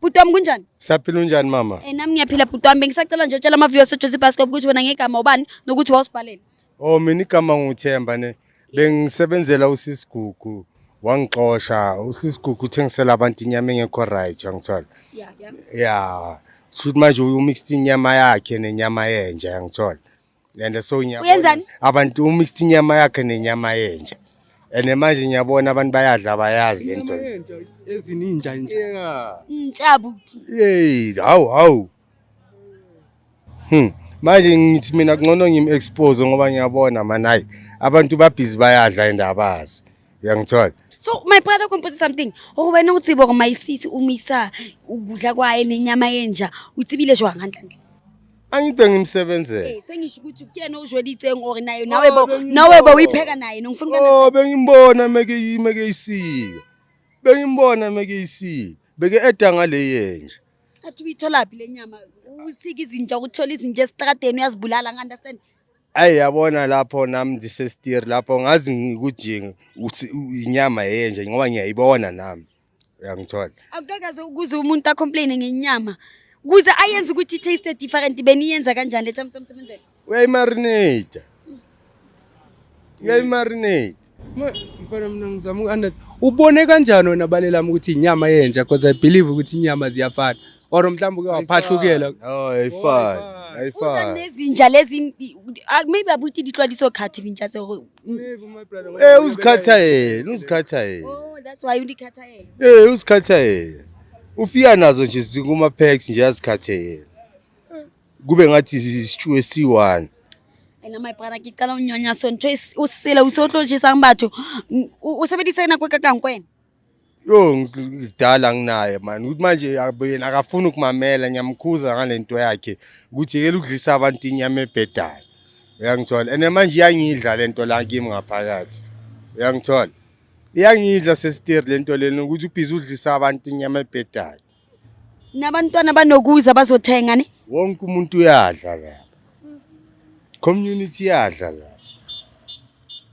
Bhuti wami, kunjani? Siyaphila, unjani mama? Nami ngiyaphila bhuti wami. Bengisacela nje utshela ama-viewers eJozi Bioscope ukuthi wena ngegama ubani nokuthi wawusibhalele. Oh, mina igama nguThemba ne. Bengisebenzela usisigugu, wangixosha. Usisigugu uthengisela abantu inyama engekho right, uyangithola. Yeah. Yeah. Futhi manje umixed inyama yakhe nenyama yenja, uyangithola. And so ngiyabona Uyenzani? abantu umixed inyama yakhe nenyama yenja. And manje ngiyabona abantu bayadla, bayazi le nto. Inyama yenja ezininja nje. Yeah. Ntsha buti. Hey, hawu hawu. Manje ngithi mina kungcono ngim-expose ngoba ngiyabona man, hayi, abantu babhizi bayadla and abazi. Uyangithola? So my brother compose something. Gore wena o tsebe gore my sis o mixa ukudla kwaye nenyama yenja. O tsebile jwang hantle? Angithi bengimsebenzela. Sengisho ukuthi kuyena o jweditseng or naye nawe bo bengibona. Nawe bo uyipheka naye nongifuna Oh, bengimbona meke isika. Bengimbona meke isika. Beke eda ngale yenja. Athi uyitholaphi le nyama? Usika izinja, ukuthola izinja esitradeni, uyazibulala, ngi-understand. Ayi, yabona lapho nami ndisestiri lapho ngazi ukuthi uthi inyama yenja ngoba ngiyayibona nami. Uyangithola? Akukakaze ukuze umuntu acomplaine ngenyama. Kuze ayenze ukuthi i-taste different, beniyenza kanjani le time semsebenzela? Uyayimarinate. Uyayimarinate. Mfana, mina ngizama uku-understand. Ubone kanjani wena balelami ukuthi inyama yenja? Because I believe ukuthi inyama ziyafana. Or mhlawumbe uke waphahlukela. Oh, ayifani. Uza Ayifani. nezinja lezi maybe abuthi di tlwadiso khathi dintja tse gore Maybe my brother, ngoba Uzikhatha yena, uzikhatha yena. Oh, that's why udikhatha yena. Uzikhatha yena. Ufika nazo nje zikuma packs nje, azikhathe yena. Kube ngathi isitshu esi-one. Ena my brother, ke qala o nyonya so ntho o sele o se o tlo jesang batho. O sebedisa nako e kakang kwena? Yo, ngidala nginaye man. Ukuthi manje yena akafuni ukumamela, ngiyamkhuza ngalento yakhe ukuthi yekela ukudlisa abantu inyama ebhedayo. Uyangithola? And manje iyangidla lento la kimi ngaphakathi. Uyangithola? Iyangidla sesitiri lento lena ukuthi ubhizi udlisa abantu inyama ebhedayo. Nabantwana banokuza bazothenga ne? Wonke umuntu uyadla la. Community iyadla la.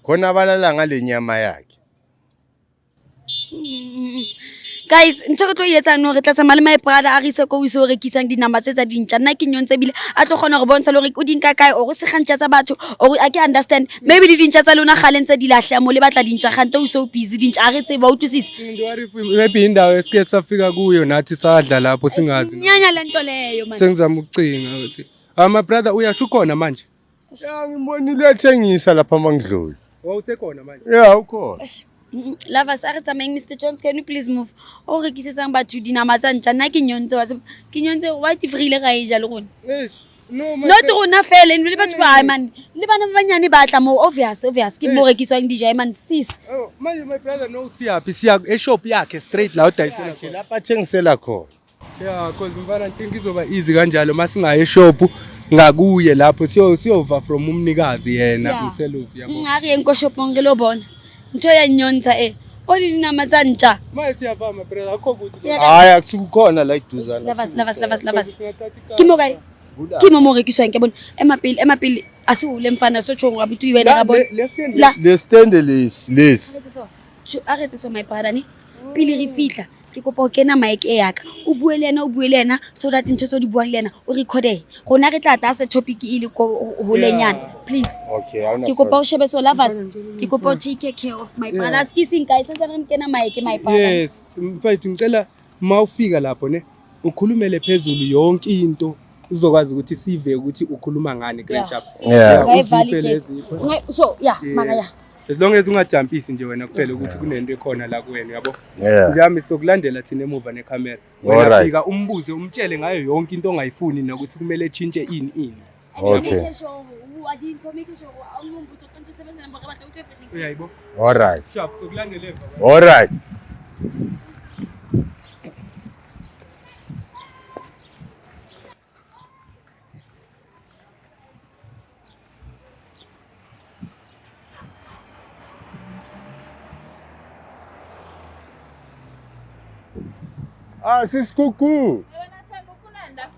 Khona abalala ngale nyama yakhe. Guys, ntho re tlo e etsang no, re tla tsamaya le my brother a re ise ko o ise o rekisang dinama tse tsa dintja. Nna ke nyontse ebile a tlo kgona go bontsha le gore o di nka kae or o sega ntja tsa batho or a ke understand maybe le dintja tsa lona gale ntse di lahleha mo le batla dintja gante o se o busy dintja, a re tsebe, wa utlwisisa. Don't worry if maybe indawo esike safika kuyo nathi sadla lapho singazi. Nyanya le nto leyo man. Sengizama ukucinga ukuthi ah, my brother, uyasho ukhona manje? Ya, ngibonile uyathengisa lapha mangidlula. Wawusekhona manje? Ya, ukhona. Lovers, a re tsamayeng. Mr Jones, can you please move? O rekisetsang batho dinama tsa ntja, nna ke nyontse wa tseba, ke nyontse wa tifrile ga e ja le rona. Eish, no my Not friend. rona fela le batho ba man le bana ba banyane ba tla mo, obvious ke mo rekiswang dijo, man, sis. Oh, manje my brother, no, siyaphi? Siya eshop yakhe straight la udayisela Yakhe khona. lapha athengisela khona. Yeah, cause mfana, I think izoba easy kanjalo masingaye eshop ngakuye lapho siyova from umnikazi yena umselufi, yabo. A re yeng ko shopong re lo bona ntho ya nyontsha e o le dinama tsa ntja. Manje siyavama brother, akho kuthi. Hayi, akusukukhona la eduzane. Lovers, lovers, lovers, lovers, ke mo kae? Ke mo mo rekiswang, ke bona. Ema pele, ema pele, a se hole mfana so tjhong wa butu wena ga bona la. Le stand lesi lesi. A re etse so, my brother, ne pele re fitlha ke kopa o kena mic e yaka, o bue le ena, o bue le ena so that ntho tse o di buang le ena o recorde. Rona re tla tla se topic e le ko holenyana, please. Okay, haona. Ke kopa o shebe so, lovers, ke kopa o take care of my brother. Se ke seng kae sentse re kena mic, my brother. Yes, mfethu, ngicela mawufika lapho ne ukhulumele phezulu yonke into, uzokwazi ukuthi sive ukuthi ukhuluma ngani, Grand Sharp. Ungayivali Uziphe ijezi. lezipho. So yeah, mara ya. As long as ungajampisi nje wena kuphela ukuthi kunento ekhona la kuwena, yabo. Njami sokulandela thina emuva nekhamera. Wena fika umbuze, umtshele ngayo yonke into ongayifuni nokuthi kumele tshintshe ini ini. Okay. Make sure make sure Uyayibo? All right. Sharp, sokulandela emva. All right. Ah, sisikuku. Wena Themba, ufunani la?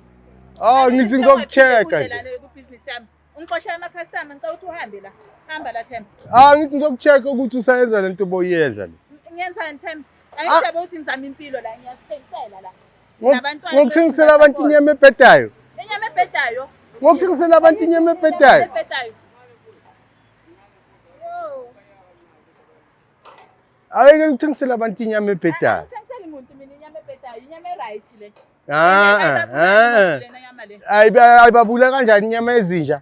Ah, ngithi ngizokuchecka nje. Kubhizinisi yami. Ungixoshela ama-customer, ngicela ukuthi uhambe la. Hamba la, Themba. Ah, ngithi ngizokuchecka ukuthi usayenza lento boyenza le. Ngiyenzani, Themba? Angijabule ukuthi ngizama impilo la, ngiyazithengisela la. Nabantwana Ngokuthengisela abantu inyama ebhedayo. Inyama ebhedayo. Ngokuthengisela abantu inyama ebhedayo. Ebhedayo. Ayeke ukuthengisela abantu inyama ebhedayo. Angithengiseli muntu mina inyama ebhedayo, inyama e-right le. Ah, ah. Lena nyama le. Ayibabula kanjani inyama yezinja?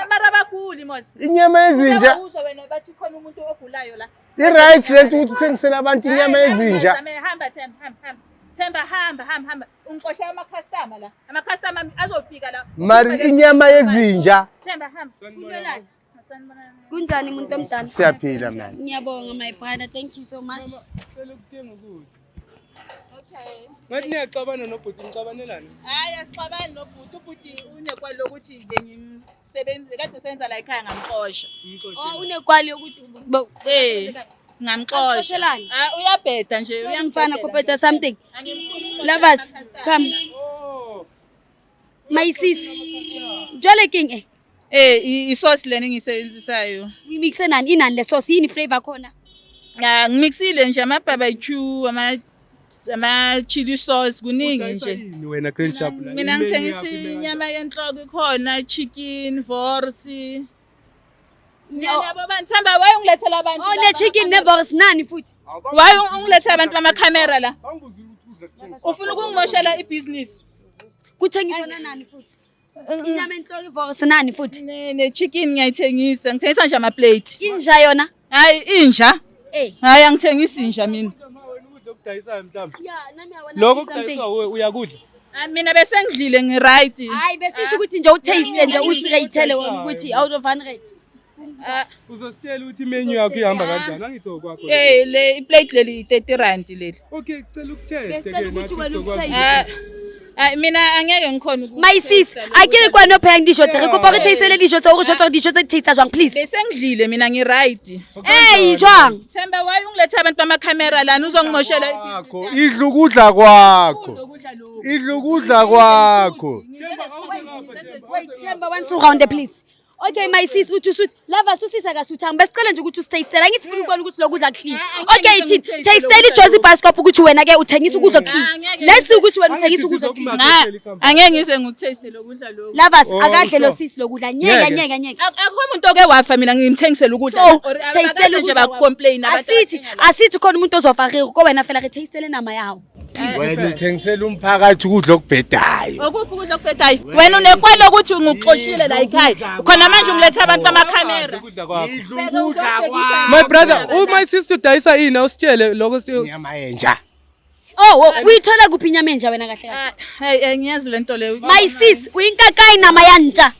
Mara baguli mos. Inyama yezinja Uyabuzwa wena bathi khona umuntu ogulayo la. i-right lento ukuthi uthengisele abantu inyama yezinja. Hamba Themba, hamba hamba. Themba hamba hamba hamba. Ungixosha ama-customer la. Ama-customer azofika la. Mari inyama yezinja. Themba hamba. Kunjani? Kunjani muntu omdala? Siyaphila man. Ngiyabonga my brother. Thank you so much. Cela ukuthenga ukudla. Okay. Ngathi niyaxabana nobhuti, nixabanelani? Hayi asixabani nobhuti, ubhuti unekwali lokuthi bengimsebenzi kade senza la ekhaya ngamxosha. Oh, unekwali yokuthi Eh, ngamxosha. Amxoshelani? Ah, uyabheda nje, Mfana uyangibhedela. kuphetha something. Angimfuni ukuxosha Lovers, ama-customer. come. Oh. My sis. Jwale king eh. Eh, i-sauce lena engiyisebenzisayo. Uyimixe nani inani le sauce yini flavor khona? Ah, ngimixile nje ama barbecue, ama chili sauce kuningi Udayisa nje. yini wena Grand Sharp la? Mina Imenu ngithengisa yakho ime inyama yenhloko ikhona, chicken, wors. Niyabo bantu Themba, why ungilethela abantu? Oh, la ne chicken ne wors nani futhi? Why ungilethela abantu bamakhamera la? Bangibuzile ukuthi udla kuthengiswa. Ufuna ukungimoshela ibhizinisi? Kuthengiswa nani futhi? Inyama enhloko i-wors nani futhi? Ne chicken ngiyayithengisa, ngithengisa nje ama plate. Inja yona? Hayi inja. Eh. Hayi angithengisi inja mina. kanjani? Ma, wena ukudla okudayisayo mhlawumbe. Yeah, nami I wanna Lokho see something. okudayiswa wuwe uyakudla. Ah, mina bese ngidlile ngi-right. Hayi besisho ukuthi nje utaste nje usirate wona ukuthi out of 100. Ah, Uzositshela ukuthi imenu yakho ihamba kanjani? Angithi okwakho. Eh, le iplate leli 30 rand leli. Okay, cela ukuteste Besicela ke ukuthi nathi wena sizokwazi. ukuteste. Ah, ah, mina angeke ngikhona uku- My sis, a ke re kwane o phehang dijo tse re kopa re taste dijo tse o re jwetsa hore dijo tse di taste jwang please. Bese ngidlile mina ngi-right. Hey, jwang? Themba why ungilethe abantu bamakhamera lana uzongimoshela Kwakho, idla ukudla kwakho. ukudla lokhu. Idla ukudla kwakho. Wait, Themba once round please. Okay my sis uthi usuthi lava susisa kasuthanga besicela nje ukuthi usitastele angithi sifuna ukubona ukuthi lokudla clean. Ah, angeke Okay ngize thini ngikuthastele tastele ukudla iJozi lokhu. Bioscope ukuthi wena ke uthengisa ukudla clean. Ah, angeke Let's see ukuthi wena uthengisa Angithi ukudla clean. sizokumaketela Nga angeke ngize ngikutheste lokudla lokhu. Lovers Oh, akadle lo sure. sisi lokudla nyeke Ngeke. nyeke nyeke. Akukho umuntu oke wafa mina ngimthengisela ukudla. So, Or tastele abakaze nje ukudla ba-complain kwakho. abantu Asithi abathenga la. asithi khona umuntu ozofa re ko wena fela re tastele nama ya hao. Wena uthengisela umphakathi ukudla okubhedayo. Okuphi ukudla okubhedayo? Wena unekwele ukuthi ngikuxoshile la ekhaya. Khona manje ungilethe abantu bamakhamera. Ukudla kwakho. Idla ukudla kwakho. My brother, my sister udayisa ini awusitshele lokho si Inyama yenja. Oh, oh, uyithola kuphi inyama enja wena kahle kahle? Ah, Hey, eh, ngiyazi lento leyo. My sis, uyinkakai nama ya ntsha.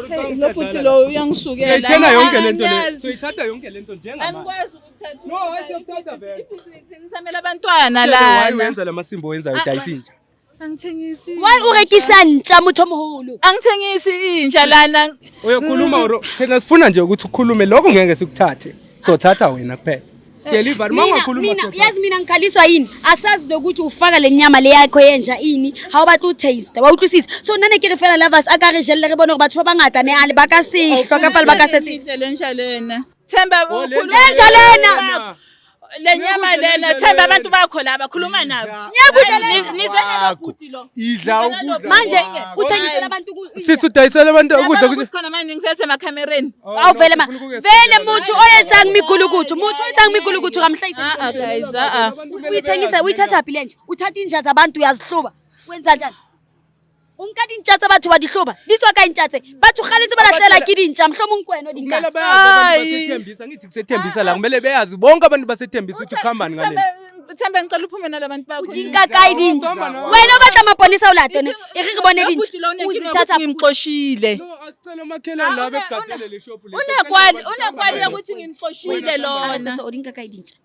Hey, lo bhuti lo uyangisukela. Siyayithena yonke lento le. Angiyazi. Soyithatha yonke lento njengamanje. Angikwazi ukuthatha. No, hayi, siyakuthatha vele. Ibhizinisi ngisamela abantwana Why lana. wenza lamasimbo owenzayo udayisa inja? Angithengisi. Why o rekisa ntja motho o moholo? Angithengisi inja lana. Uyakhuluma or phela sifuna nje ukuthi ukhulume lokho ngeke sikuthathe. Sothatha wena kuphela. Sitshela ivari Mina mangakhuluma mina yazi mina ngikhaliswa yini? Asazi lokuthi ufaka le nyama le yakho yenja ini, ha o batle ho taste. Wa utlwisisa? So nna ne ke re fela lovers a ka re jelle re bone hore batho ba bangata ne a le ba ka se hloka fale ba ka se Ngidle lenja lena. Themba Oh, le ukhuluma- Lenja lena. Le nyama lena Themba abantu bakho laba khuluma nabo. Ngiyakudla lena. Nize nalobhuti lo. Idla ukudla. Manje kwakho. uthengisela abantu ukudla. Sithi udayisela abantu ukudla Uyabona ukuthi ukuthi khona manje ngifethe emakhamereni. Awu vele ma. Vele motho o etsang migulukudu, motho o etsang migulukudu ka mhlahisa. Ah ah guys, ah ah. Uyithengisa uyithatha phi lenja? Uthatha inja zabantu uyazihluba. Wenza njani? O nka dintja tsa batho wa di hloba. Di tswa kae ntja tse? Batho kgaletse ba lahlela ke dintja, mohlomong ke wena o di Kumele nkang. bayazi abantu Hayi. baseThembisa ngithi kusethembisa la kumele beyazi bonke abantu basethembisa ukuthi kuhambani ngale. Themba ngicela uphume nalabantu bakho. Di nka kae dintja? Wena o batla maponesa o late ne? E re re bone dintja. O zithatha phi? Ngimxoshile. No, asicela omakhelwane la begadele le shop le. Unekwali, unekwali yokuthi ngimxoshile lona. So o di nka kae dintja?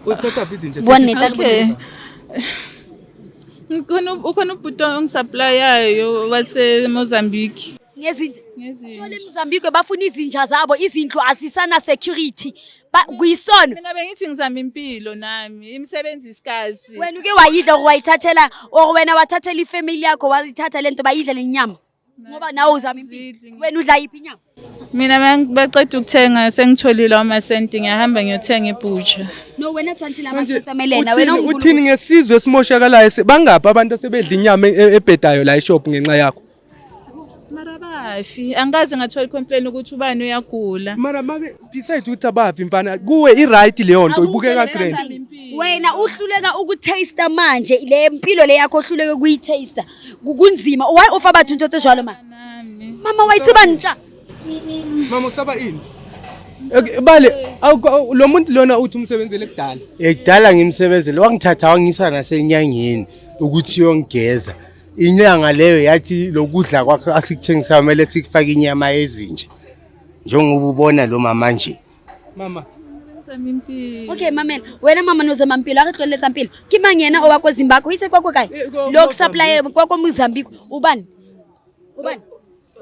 Uzithatha phi izinja? Bua nnete, a re Okay. bone. Ukhona ukhona ubhuti ongisupplyayo wase Mozambique. Ngezinja. Ngezinja. Shole eMozambique bafuna izinja zabo, izindlu azisana security. Ba kuyisono. Mina bengithi ngizama impilo nami, imisebenzi isikazi. Wena uke wayidla or wayithathela or wena wathathela ifamily yakho wayithatha lento bayidla lenyama. Ngoba nawe uzama impilo. Zidli. Wena udla yiphi inyama? Mina mangibaceda ukuthenga sengitholile amasenti ngiyahamba ngiyothenga ibutcher. No, wena tshwanetse la Manje, batho tsamelena wena uthini uthini ngesizwe esimoshakalayo bangaphi abantu asebedla inyama ebhedayo la eshop ngenxa yakho? Mara bafi, angikaze ngathola complaint ukuthi ubani uyagula. Mara make besides ukuthi abafi mfana, kuwe i-right leyo nto ibukeka grand. Wena uhluleka ukutaste manje le mpilo le yakho, ohluleke ukuyitaste, kunzima. Why ofa batho ntho tse jwalo ma? Nami. Mama wa itseba ntja. Mama, usaba ini? Okay, bale lo muntu lona uthi umsebenzele kudala. Ekudala ngimsebenzele, wangithatha wangisa nasenyangeni ukuthi yongigeza. Inyanga leyo yathi lokudla kwakho asikuthengisayo kumele sikufake inyama yezinja, njengoba ubona lo mama nje. Mama. Ngizama impilo. Okay, mamela wena mama, nozama mpilo, a re tlohelletsang mpilo. Ke mang yena o wa ko Zimbabwe? O itse kwa ko kae? Ko Lo supply kwa ko Mozambique, ubani? Ubani?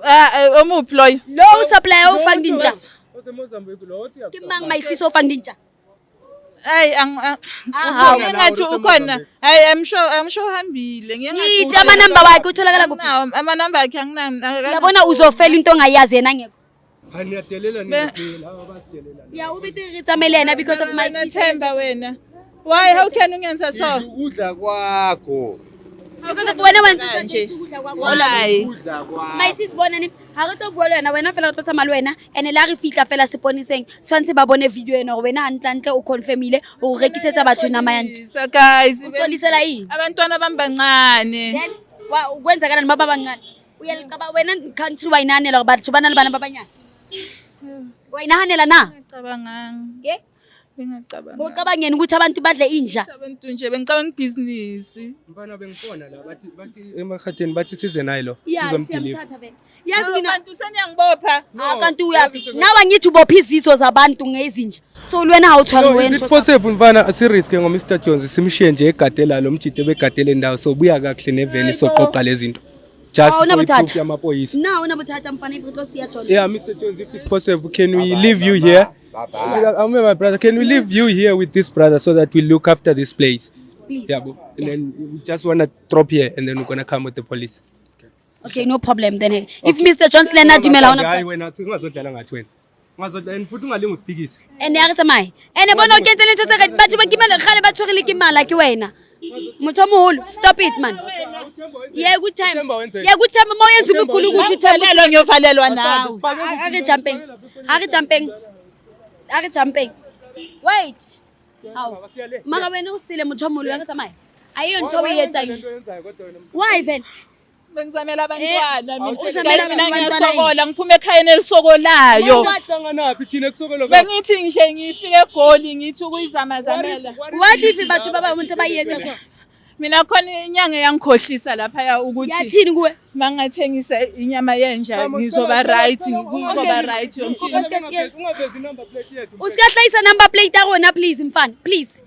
Ah, omuphi loyo? Lo o supply o fang dintja. Osemozambique lo othi Ke mang my sis o fang dintja? Hayi Ah, ngiye ngathi ukhona. Hayi, I'm sure uhambile. Ngiye ngathi Ngithi amanamba wakhe utholakala kuphi? Anginawo amanamba akhe, anginawo. Uyabona, uzofela into ongayazi yena ngekho. Niyadelela nina, laba badelela. Ya, o betere re tsamaye le yena because of my Wena sister. Themba wena. Why, how can ungenza so? Ukudla kwakho. Because of wena wena Nje. ukudla kwakho. Why? Ukudla kwakho. My sis, bona ne ha re tlo bua le wena, wena fela re tlo tsamaya le wena, and le ha re fihla fela seponeseng tshwanetse ba bone video ena gore wena hantlentle o confirmile o rekisetsa batho nama ya ntja. So guys, O tlolisela eng? Abantwana bami bancane. Then kwenzakalani ba ba bancane? Uyalicaba wena country, wa inahanela gore batho ba na le bana ba banyane? Wa inahanela na? Ngicabanganga. Ye? Bengicabanga. Ucabangeni ukuthi abantu badle inja? Abantu nje bengicabanga ibhizinisi. Mfana, bengifona la, bathi emakhatheni bathi size naye lo. Ya, Sizomdeliver. siyamthatha vele. Yazi mina Abantu seniyangibopha. Ah, kanti uyaphi nawe? Angithi ubopha iziso zabantu ngezinja, so wena ha o tshware No, is wena. it possible mfana si-risk ngo Mr Jones, simshiye nje egadela lo mjide begadele ndawo, so buya kakuhle neveni soqoqa lezi zinto. Just Awuna for i-proof bothata. yamaphoyisa. Na una bothata mfana if re tlo siya Jones? Yeah, Mr Jones, if it's possible, can we leave you here? Bye-bye. I'm my brother. Can we leave you here with this brother so that we look after this place? Please. Yeah, and then we just wanna drop here and then we're gonna come with the police. Okay, no problem then. If Mr Jones le nna dumela, ha ona Hayi bothata. wena, singazodlala ngathi wena. Ungazodlala and futhi ungalingi usiphikise. Ene ya re tsamaye, ene bona o kentse le ntho tse batho ba kimela kgale ba tshwerele ke mala ke wena motho o moholo. Stop it, man. Ye kuthemba. Uthemba wenzeni? Ye kuthemba ma uyenza ubukhulu ukuthi uthemba. Valelwa, ngiyovalelwa nawe. A re jumpeng, a re jumpeng, a re jumpeng. Wait. Hawu. Mara wena o sele motho o moholo, ya re tsamaye. Ayiyo ntho o e etsang. Why vele? Bengizamela abantwana mina. Uzamela Guys, mina abantwana. ngiyasokola, ngiphuma ekhayeni elisokolayo. Hlanganaphi thina kusokolo? Bengithi nje ngifike eGoli ngithi ukuyizamazamela. What if batho ba bangwe ntse ba e etsa so? Mina khona inyanga eyangikhohlisa laphaya ukuthi Yathini kuwe? mangathengisa inyama yenja ngizoba right, kuzoba right yonke into. Ungavezi number plate yethu. O ska hlahisa number plate ya rona, please mfana, please.